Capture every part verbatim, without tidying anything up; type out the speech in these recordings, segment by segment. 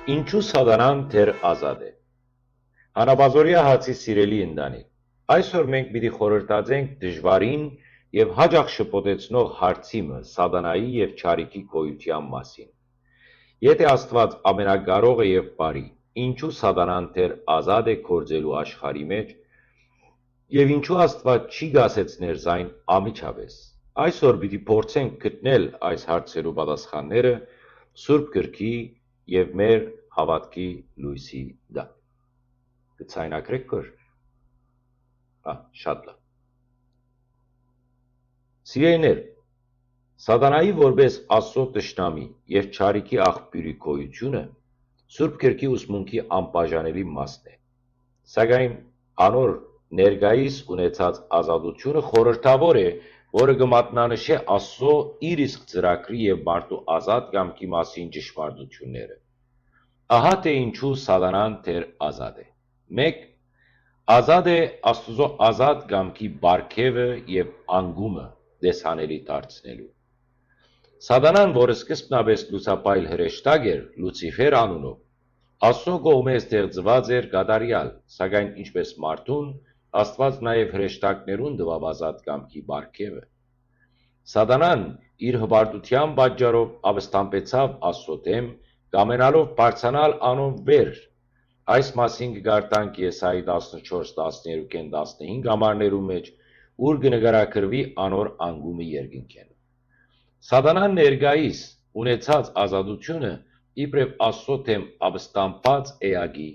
Ինչու Սատանան դեռ ազատ է։ Հանապազօրեայ հացի սիրելի ընտանիք, այսօր մենք պիտի խորհրդածենք դժուարին եւ յաճախ շփոթեցնող հարցի մը՝ Սատանայի եւ չարիքի գոյութեան մասին։ Եթէ Աստուած ամենակարող է եւ բարի, ինչու Սատանան դեռ ազատ է գործելու աշխարհի մէջ, եւ ինչու Աստուած չի կասեցներ զայն անմիջապէս։ Այսօր պիտի փորձենք գտնել այս հարցերու պատասխանները Սուրբ Գրքի եւ մեր հաւատքի լոյսի տակ։ Կը ձայնագրեք քոր։ Ա, շատ լավ։ Սիրելիներ, Սատանայի որպէս Աստծո թշնամի եւ չարիքի աղբիւրի գոյութիւնը Սուրբ Գրքի ուսմունքի անբաժանելի մասն է։ Սակայն անոր ներկայիս ունեցած ազատութիւնը խորհրդաւոր է, որը կը մատնանշէ Աստծո իր իսկ ծրագրի եւ մարդու ազատ կամքի մասին ճշմարտութիւնները։ Ահա թէ ինչու Սատանան դեռ ազատ է։ Մէկ, ազատ է Աստուծոյ ազատ կամքի պարգեւը եւ անկումը տեսանելի դարձնելու։ Սատանան, որ սկզբնապէս լուսապայլ հրեշտակ էր, Լուցիֆեր անունով, Աստուծոյ կողմէ ստեղծուած էր կատարեալ, սակայն ինչպէս մարդուն, Աստուած նաեւ հրեշտակներուն տուաւ ազատ կամքի պարգեւը։ Սատանան իր հպարտութեան պատճառով ապստամբեցաւ Աստուծոյ դէմ, կամենալով բարձրանալ անով վեր։ Այս մասին կը կարդանք Եսայի տասնչորս, տասներկու, տասնհինգ ամառներու մէջ, ուր կը նկարագրուի անոր անկումը երկնքէն։ Սատանան ներկայիս ունեցած ազատութիւնը, իբրեւ Աստուծոյ դէմ ապստամբած էակի,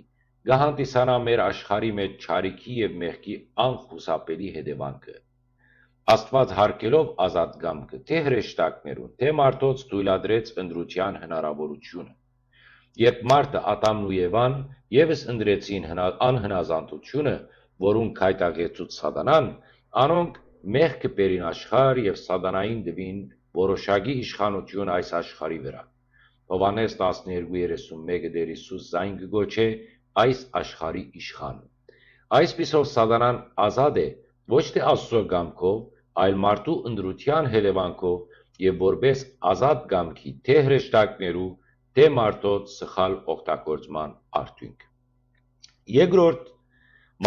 կը հանդիսանայ մեր աշխարհի մէջ չարիքի եւ մեղքի անխուսափելի հետեւանքը։ Աստուած յարգելով ազատ կամքը, թէ հրեշտակներուն, թէ մարդոց, թոյլատրեց ընտրութեան հնարաւորութիւնը։ Երբ մարդը, Ադամն ու Եվան, եւս ընտրեցին հնա-, անհնազանդութիւնը, որուն գայթակղեցուց Սատանան, անոնք մեղքը բերին աշխարհ եւ Սատանային տուին որոշակի իշխանութիւն այս աշխարհի վրայ։ Յովհաննէս տասներկու երեսուն մէկը Տէր Յիսուս զայն կը կոչէ այս աշխարհի իշխանը։ Այսպիսով Սատանան ազատ է ոչ թէ Աստուծոյ կամքով, այլ մարդու ընտրութեան հետեւանքով եւ որպէս ազատ կամքի թէ հրեշտակներու, թէ մարդոց սխալ օգտագործման արդիւնք։ Երկրորդ,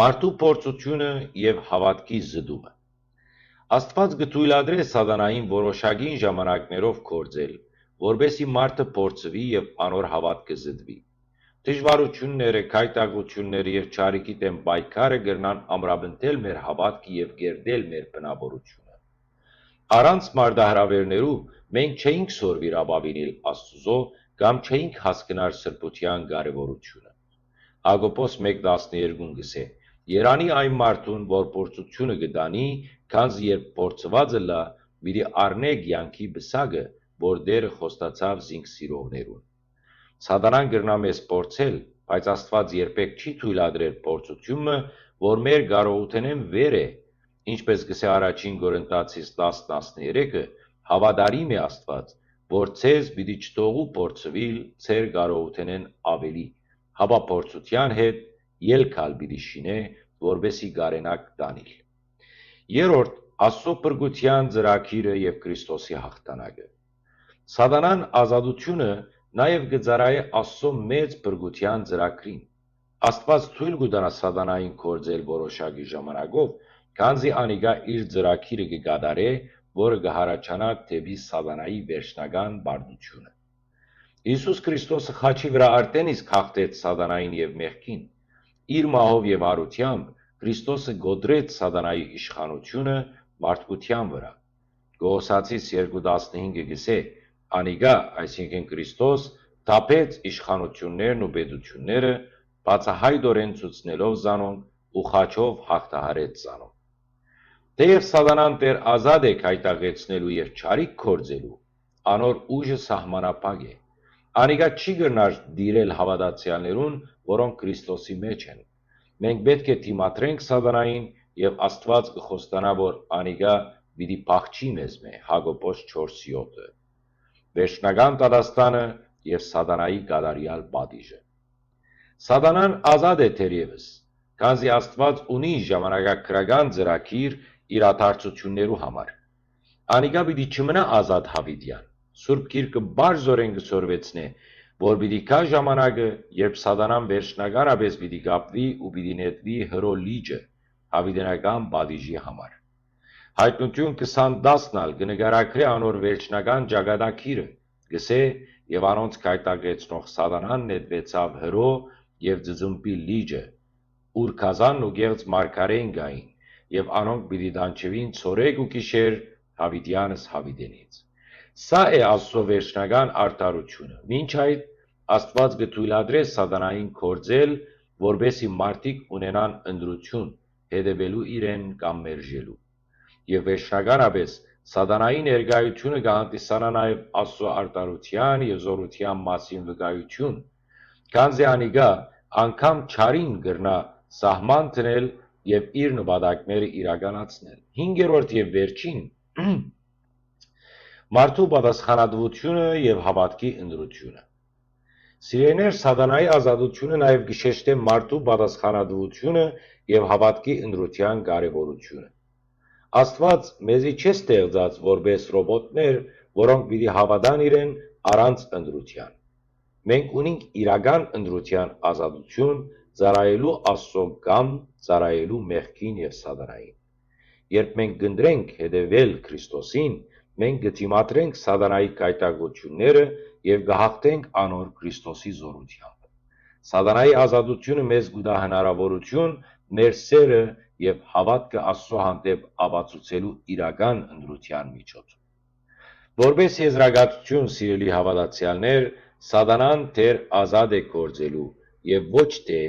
մարդու փորձութիւնը եւ հաւատքի զտումը։ Աստուած կը թոյլատրէ Սատանային որոշակի ժամանակներով գործել, որպէսզի մարդը փորձուի եւ անոր հաւատքը զտուի։ Դժուարութիւնները, գայթակղութիւնները եւ չարիքի դէմ պայքարը կրնան ամրապնդել մեր հաւատքը եւ կերտել մեր բնաւորութիւնը։ Առանց մարտահրաւէրներու մենք չէինք սորվիր ապաւինիլ Աստուծոյ կամ չէինք հասկնար սրբութեան կարեւորութիւնը։ Յակոբոս մէկ տասներկուն կ'ըսէ. «Երանի այն մարդուն, որ փորձութիւնը կը տանի, քանզի երբ փորձուած ըլլայ, պիտի առնէ կեանքի պսակը, որ Տէրը խոստացաւ զինք սիրողներուն»։ Սատանան կրնայ մեզ փորձել, բայց Աստուած երբեք չի թոյլատրեր փորձութիւնը, որ մեր կարողութենէն վեր է։ Ինչպէս կ'ըսէ Առաջին Կորինթացիս տաս տասներեքը, հաւատարիմ է Աստուած, որ ձեզ պիտի չթողու փորձուիլ ձեր կարողութենէն աւելի, հապա փորձութեան հետ ելք ալ պիտի շինէ, որպէսզի կարենաք տանիլ։ Երրորդ, Աստուծոյ փրկութեան ծրագիրը եւ Քրիստոսի յաղթանակը։ Սատանան ազատութիւնը նաեւ կը ծառայէ Աստուծոյ մեծ փրկութեան ծրագրին։ Աստուած թոյլ կու տանայ Սատանային գործել որոշակի ժամանակով, քանզի անիկա իր ծրագիրը կը կատարէ, որը կը յառաջանայ դէպի Սատանայի վերջնական պարտութիւնը։ Յիսուս Քրիստոսը խաչի վրայ արդէն իսկ յաղթեց Սատանային եւ մեղքին։ Իր մահով եւ յարութեամբ Քրիստոսը կոտրեց Սատանայի իշխանութիւնը մարդկութեան վրայ։ Կողոսացիս երկու տասնհինգը կ'ըսէ. «Անիկա, այսինքն Քրիստոս, թափեց իշխանութիւններն ու պետութիւնները, բացահայտօրէն ցուցնելով զանոնք ու խաչով յաղթահարեց զանոնք»։ Թէեւ Սատանան դեռ ազատ է գայթակղեցնելու եւ չարիք գործելու, անոր ուժը սահմանափակ է։ Անիկա չի կրնար դիրել հաւատացեալներուն, որոնք Քրիստոսի մէջ են։ Մենք պէտք է դիմադրենք Սատանային եւ Աստուած կը խոստանայ, որ անիկա պիտի փախչի մեզմէ, Յակոբոս չորս յոթը։ Վերջնական դատաստանը եւ Սատանայի կատարեալ պատիժը։ Սատանան ազատ է թերեւս, քանզի Աստուած ունի ժամանակագրական ծրագիր իրադարձութիւններու համար։ Անիկա պիտի չմնայ ազատ յաւիտեան։ Սուրբ Գիրքը բարձրօրէն կը սորվեցնէ, որ պիտի գայ ժամանակը, երբ Սատանան վերջնականապէս պիտի կապուի ու պիտի նետուի Հրոյ լիճը՝ յաւիտենական պատիժի համար։ Յայտնութիւն քսան տասն ալ կը նկարագրէ անոր վերջնական ճակատագիրը, կ'ըսէ. «Եւ անոնց գայթակղեցնող Սատանան նետուեցաւ Հրոյ եւ ծծմբի լիճը, ուր գազանն ու կեղծ մարգարէին կային, եւ անոնք պիտի տանջուին ցորեկ ու գիշեր յաւիտեանս յաւիտենից»։ Սա է Աստուծոյ վերջնական արդարութիւնը։ Մինչ այդ, Աստուած կը թոյլատրէ Սատանային գործել, որպէս զի մարդիկ ունենան ընտրութիւն՝ հետեւելու իրեն կամ մերժելու։ Եւ վերջնականապէս, Սատանայի ներկայութիւնը կը հանդիսանայ նաեւ Աստուծոյ արդարութեան եւ զօրութեան մասին վկայութիւն, քանզի անիկա անգամ չարին կրնայ սահման դնել եւ իր նպատակները իրականացնել։ Հինգերորդ եւ վերջին, մարդու պատասխանատուութիւնը եւ հաւատքի ընտրութիւնը։ Սիրելիներ, Սատանայի ազատութիւնը նաեւ կը շեշտէ մարդու պատասխանատուութիւնը եւ հաւատքի ընտրութեան կարեւորութիւնը։ Աստուած մեզի չէ ստեղծած որպէս ռոբոտներ, որոնք պիտի հաւատան իրեն առանց ընտրութեան։ Մենք ունինք իրական ընտրութեան ազատութիւն՝ ծառայելու Աստուծոյ կամ ծառայելու մեղքին եւ Սատանային։ Երբ մենք կընտրենք հետեւել Քրիստոսին, մենք կը դիմադրենք Սատանայի գայթակղութիւնները եւ կը յաղթենք անոր Քրիստոսի զօրութեամբ։ Սատանայի ազատութիւնը մեզ կու տայ հնարաւորութիւն մեր սէրը եւ հաւատքը Աստուծոյ հանդէպ ապացուցելու իրական ընտրութեան միջոցով։ Որպէս եզրակացութիւն, սիրելի հաւատացեալներ, Սատանան դեռ ազատ է գործելու եւ ոչ թէ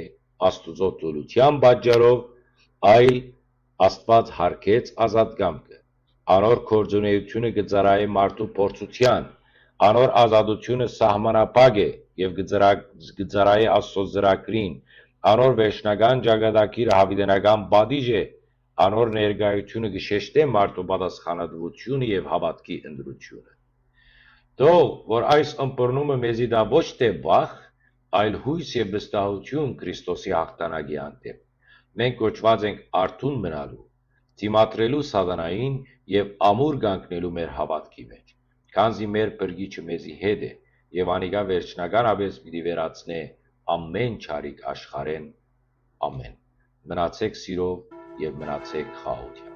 Աստուծոյ թուլութեան պատճառով, այլ Աստուած յարգեց ազատ կամքը։ Անոր գործունէութիւնը կը ծառայէ մարդու փորձութեան, անոր ազատութիւնը սահմանափակ է եւ կը ծրա-, կը ծառայէ Աստուծոյ ծրագրին, անոր վերջնական ճակատագիրը յաւիտենական պատիժ է, անոր ներկայութիւնը կը շեշտէ մարդու պատասխանատուութիւնը եւ հաւատքի ընտրութիւնը։ Թող որ այս ըմբռնումը մեզի տայ ոչ թէ վախ, այլ յոյս եւ վստահութիւն Քրիստոսի յաղթանակի հանդէպ։ Մենք կոչուած ենք արթուն մնալու, դիմադրելու Սատանային եւ ամուր կանգնելու մեր հաւատքի մէջ, քանզի մեր Փրկիչը մեզի հետ է եւ անիկա վերջնականապէս պիտի վերացնէ ամէն չարիք աշխարհէն։ Ամէն։ Մնացէք սիրով եւ մնացէք խաղաղութեան։